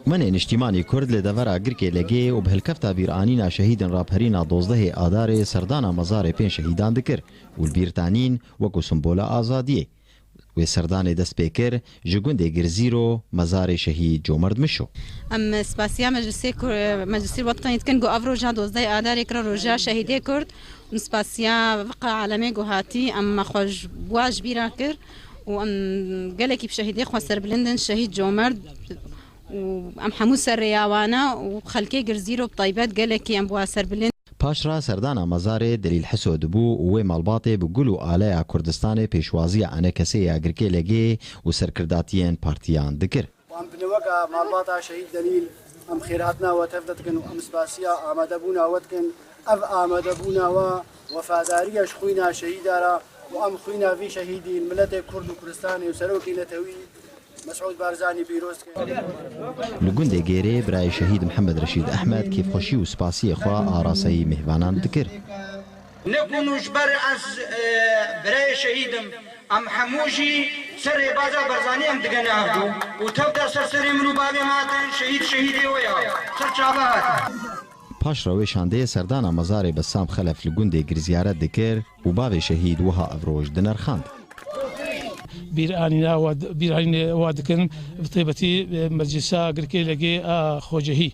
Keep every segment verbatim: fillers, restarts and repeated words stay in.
Menê niştîmanî Kurd li devera Girkê Legê û bi hilkefta bîranîna şehîdên raperîna dozdehê Adarê serdana mezarê pênc şehîdan dikir û li bîr tanîn wekû simbola azadiyê. Wê serdanê dest pê kir ji gundê Girzîro mezarê şehîd Comerd Mişo. Em spasiya meclisê Kur-, meclisî Watqanî dikin ku ev roja dozdeh Adarê kira roja şehîdê Kurd. Em spasiya viqa alemê ku hatî, em me xwe ji, wa ji bîra kir û em gelekî bi şehîdê xwe serbilind in. Şehîd Comerd û em hemû ser rêya wan e û xelkê Girzîro bi taybet gelekî em bi wa serbilind. Paşra serdana mezarê Delîl Hiso dibû û wê malbatê bi gul û aleya Kurdistanê pêşwaziya enekesê ya Girkê Legê û serkirdatiyên partiyan dikir. Em bi neweka malbata şehîd Delîl em xêrhatina we tev de dikin û em spasiya amadebûna we dikin. Ev amadebûna we wefadariya ji xwîna şehîda re û em xwîna vî şehîdî li miletê Kurd û Kurdistanê û serokê netewî Mesûd Barzanî pîroz dikin. Li gundê Gêrê birayê şehîd Mihemed Reşîd Ehmed kêfxweşî û spasiyê xwe araseyî mêhvanan dikir. Ne ku nû ji ber ez, e, birayê şehîd im, em hemû jî ser rêbaza Barzanî em digene hevdû û tev de ser serê min û bavê me hatin şehîd, şehîdê we ya ser çava hatin. Paşra wê şandeyê serdana mezarê Bessam Xelef li gundê Gir ziyaret dikir û bavê şehîd wiha ev roj dinerxand. Bîranîna wa, bîranînê wa dikin, bi taybetî, e, Meclisa Girkê Legê a Xocehî.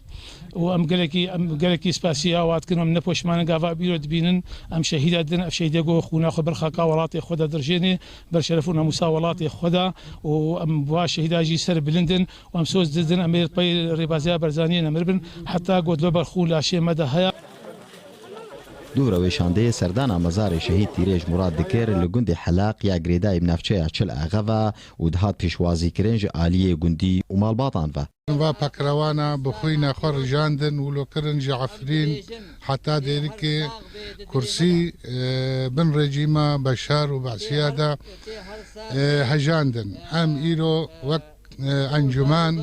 Û em gelekî, em gelekî spasiya wa dikin, em ne poşman in gava îro dibînin, em şehîda din, ev şehîdê ku xûna xwe ber xaka welatê xwe de dirjênê, ber şeref û namûsa welatê xwe de û em wa şehîda jî ser bilind in û em soz didin, em ê pey rêbaziya Barzaniyê nemir bin, heta ku dilo ber xûn laşê me de heye. Dûvra wê şandeyê serdana mezarê şehîd Tîrêj Murad dikir li gundê Helaq ya girêdayî bi navçeya Çil Axe ve û dihat pêşwazîkirin ji aliyê gundî û malbatan ve. Va pekrewana bi xwîna xwe rijandin û lo kirin ji Efrîn heta Dêrikê Kursî, e, bin rejîma Beşar û Besiya de, e, hejandin. Em îro wek, e, encûmen,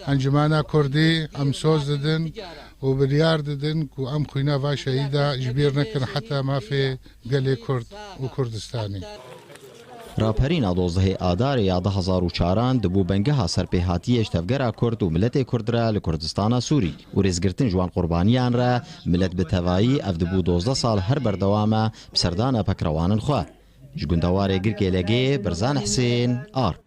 encûmena Kurdî, em soz didin û biryar didin ku em xwîna va şehîda ji bîr nekin heta mafê gelê Kurd û Kurdistanê. Raperîna dozdehê Adarê ya du hezar û çaran dibû bengeha serpêhatiyê ji tevgera Kurd û miletê Kurd re li Kurdistana Sûrî û rêzgirtin ji wan qurbaniyan re milet bi tevayî ev dibû dozdeh sal her berdewam e bi serdana pekrewanin xwe. Ji gundewarê Girkê Legê Berzan Hisên, Art.